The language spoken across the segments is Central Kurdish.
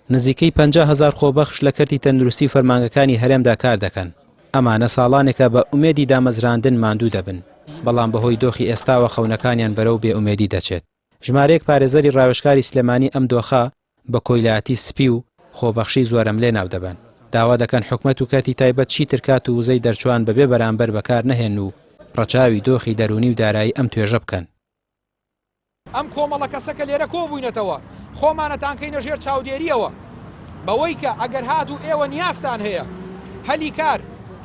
نزیکەی 50 هەزار خۆبەخش لە کەرتی تەندروستی و فەرمانگەکانی هەرێمدا کار دەکەن، ئەمانە ساڵانێکە بە ئومێدی دامەزراندن ماندوو دەبن، بەڵام بەهۆی دۆخی ئێستاوە خەونەکانیان بەرەو بێ ئومێدی دەچێت. ژمارەیەک پارێزەری ڕاوێژکاری سلێمانی ئەم دۆخە بە کۆیلایەتی سپی و خۆبەخشی زۆرەملێ ناودەبەن، داوا دەکەن حکومەت و کەرتی تایبەت چیتر کات و وزەی دەرچوان بەبێ بەرامبەر بەکار نەهێنن و ڕەچاوی دۆخی دەروونی و دارایی ئەم توێژە بکەن. ئەم کۆمەڵە کەسە کە لێرە کۆبووینەتەوە خۆمانەتان کەینە ژێر چاودێرییەوە بەوەی کە ئەگەر هاتوو ئێوە نیازتان هەیە هەلی کار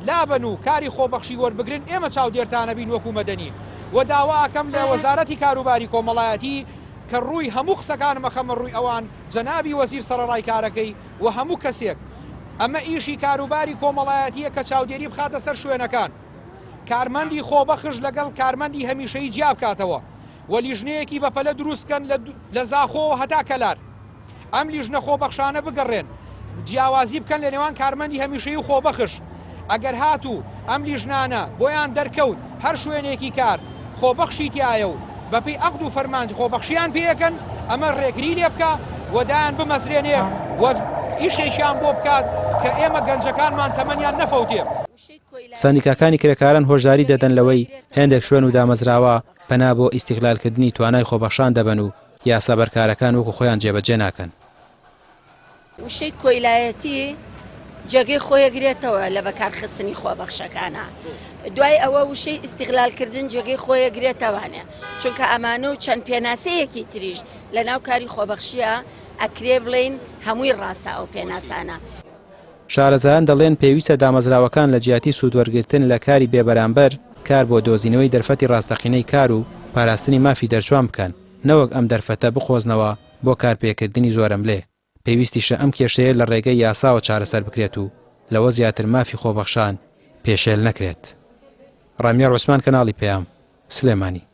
لابەن و کاری خۆبەخشی وەربگرن ئێمە چاودێرتانەبین وەکو مەدەنی و داوا ئەکەم لە وەزارەتی کاروباری کۆمەڵایەتی کە ڕووی هەموو قسەکانم ئەخەمە ڕووی ئەوان جەنابی وەزیر سەڕەڕای کارەکەی و هەموو کەسێک ئەمە ئیشی کاروباری کۆمەڵایەتیە کە چاودێری بخاتە سەر شوێنەکان کارمەندی خۆبەخش لەگەڵ کارمەندی هەمیشەیی جیابکاتەوە و لیژنەیەکی بەپەلە دروست بکەن لە زاخۆوە هەتا کەلار ئەم لیژنە خۆبەخشانە بگەڕێن جیاوازی بکەن لە نێوان کارمەندی هەمیشەیی و خۆبەخش ئەگەر هاتوو ئەم لیژنانە بۆیان دەرکەوت هەر شوێنێکی کار خۆبەخشی تایە و بەپێی عەقد و فەرمان خۆبەخشیان پێ ئەکەن ئەمە ڕێگری لێ بکا و دایان بمەزرێنێ و ئیشێکیان بۆ بکات کە ئێمە گەنجەکانمان تەمەنیان نەفەوتێ. سەندیکاکانی کرێکاران هۆشداری دەدەن لەوەی هێندێک شوێن و دامەزراوە پەنا بۆ ئیستیغلالکردنی توانای خۆبەخشان دەبەن و یاسا بەرکارەکان وەکو خۆیان جێبەجێ ناکەن. وشەی کۆیلایەتی جێگەی خۆی ئەگرێتەوە لە بەکارخستنی خۆبەخشەکانە. دوای ئەوە وشەی ئیستیغلالکردن جێگەی خۆی ئەگرێتەوانێ چونکە ئەمانە و چەند پێناسەیەکی تریش لە ناو کاری خۆبەخشیە ئەکرێ بڵێین هەمووی ڕاستە ئەو پێناسانە. شارەزایان دەڵێن پێویستە دامەزراوەکان لە جیاتی سوودوەرگرتن لە کاری بێبەرامبەر، کار بۆ دۆزینەوەی دەرفەتی ڕاستەقینەی کار و پاراستنی مافی دەرچوان بکەن، نەوەک ئەم دەرفەتە بقۆزنەوە بۆ کارپێکردنی زۆرەملێ. پێویستیشە ئەم کێشەیە لە ڕێگەی یاساوە چارەسەر بکرێت و لەوە زیاتر مافی خۆبەخشان پێشێل نەکرێت. ڕامیار عوسمان کەناڵی پەیام، سلێمانی.